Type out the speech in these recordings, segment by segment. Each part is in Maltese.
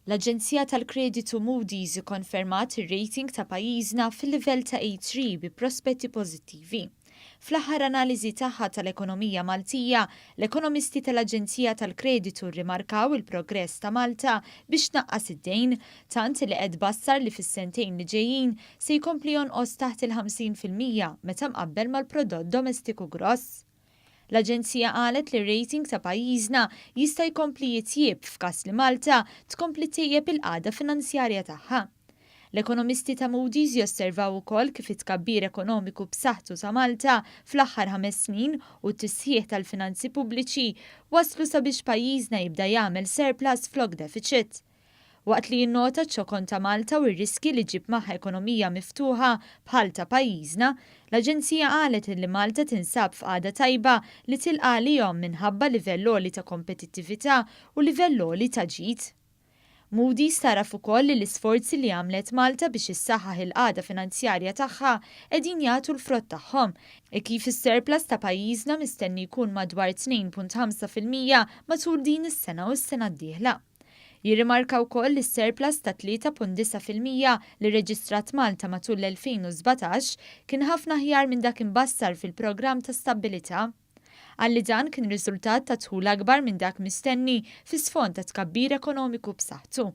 L-aġenzija tal-kreditu Moody's ikkonfermat ir-rating ta' pajjiżna fil-livell ta' A3 bi prospetti pożittivi. Fl-aħħar analiżi tagħha tal-ekonomija Maltija, l-ekonomisti tal-aġenzija tal-kreditu rrimarkaw il-progress ta' Malta biex tnaqqas id-dejn, tant li qed tbassar li fis-sentejn li ġejjin se jkompli jonqos taħt il-50% meta mqabbel mal-prodott domestiku gross. L-aġenzija qalet li r-rating ta' pajjiżna jista' jkompli jitjieb f'każ li Malta tkompli ttejjeb il-qagħda finanzjarja tagħha. L-ekonomisti ta' Moody's josservaw ukoll kif it-tkabbir ekonomiku b'saħħtu ta' Malta fl-aħħar ħames snin u t-tisħiħ tal-finanzi pubbliċi wasslu sabiex pajjiżna jibda jagħmel surplus flok deficit. Waqt li jinnota ċ-ċokon ta' Malta u r-riskji li ġġib magħha ekonomija miftuħa bħal ta' pajjiżna, l-aġenzija qalet li Malta tinsab f'qagħda tajba li tilqa' għalihom minħabba livell għoli ta' kompetittività u livell għoli ta' ġid. Moody's tagħraf ukoll li l-isforzi li għamlet Malta biex issaħħaħ il-qagħda finanzjarja tagħha qegħdin jagħtu l-frott tagħhom, hekk kif is-surplus ta' pajjiżna mistenni jkun madwar 2.5% matul din is-sena u s-sena d-dieħla. Jirrimarka wkoll li s-surplus ta' 3.9% li rreġistrat Malta matul l-2017 kien ħafna aħjar minn dak imbassar fil-programm ta' stabbilità. Qal li dan kien riżultat ta' dħul akbar minn dak mistenni fi sfond ta' tkabbir ekonomiku b'saħħtu.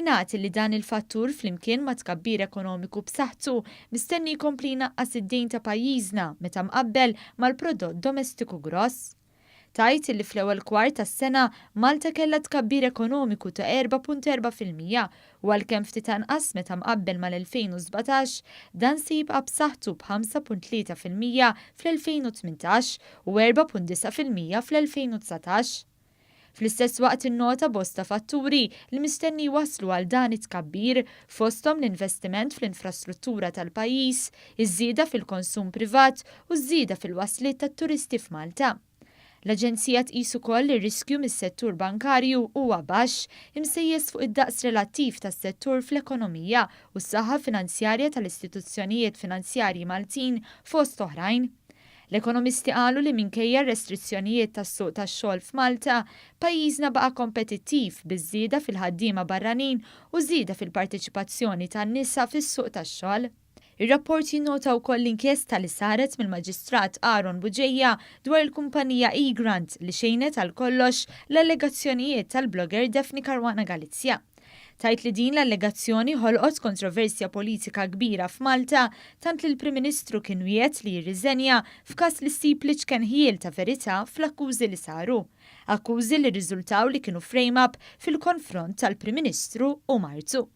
Ingħad li dan il-fattur flimkien ma' tkabbir ekonomiku b'saħħtu mistenni jkompli jnaqqas id-dejn ta' pajjiżna meta mqabbel mal-prodott domestiku gross. Tgħid illi fl-ewwel kwart tas-sena Malta kellha tkabbir ekonomiku ta' 4.4% u għalkemm ftit anqas meta mqabbel mal-2017, dan se jibqa' b'saħħtu b'5.3% fl-2018 u 4.9% fl-2019. Fl-istess waqt innota bosta fatturi li mistenni jwasslu għal dan it-tkabbir, fosthom l-investiment fl-infrastruttura tal-pajjiż, iż-żieda fil-konsum privat u ż-żieda fil-wasliet tat-turisti f'Malta. L-Aġenzija tqis ukoll li r-riskju mis-settur bankarju huwa baxx, imsejjes fuq id-daqs relattiv tas-settur fl-ekonomija u s-saħħa finanzjarja tal-istituzzjonijiet finanzjarji Maltin fost oħrajn. L-ekonomisti qalu li minkejja r-restrizzjonijiet tas-suq tax-xogħol f'Malta, pajjiżna baqa' kompetittiv biż-żieda fil-ħaddiema barranin u żieda fil-parteċipazzjoni tan-nisa fis-suq tax-xogħol. Ir-rapport jinnota wkoll l-inkjesta li saret mill-Maġistrat Aaron Bugeja dwar il-kumpanija Egrant li xejnet għal kollox l-allegazzjonijiet tal-blogger Daphne Caruana Galizia. Tgħid li din l-allegazzjoni ħolqot kontroversja politika kbira f'Malta tant li l-Prim Ministru kien wiegħed li jirriżenja f'każ li ssib l-iċken ħjiel ta' verità fl-akkużi li saru. Akkużi li rriżultaw li kienu frame-up fil-konfront tal-Prim Ministru u martu.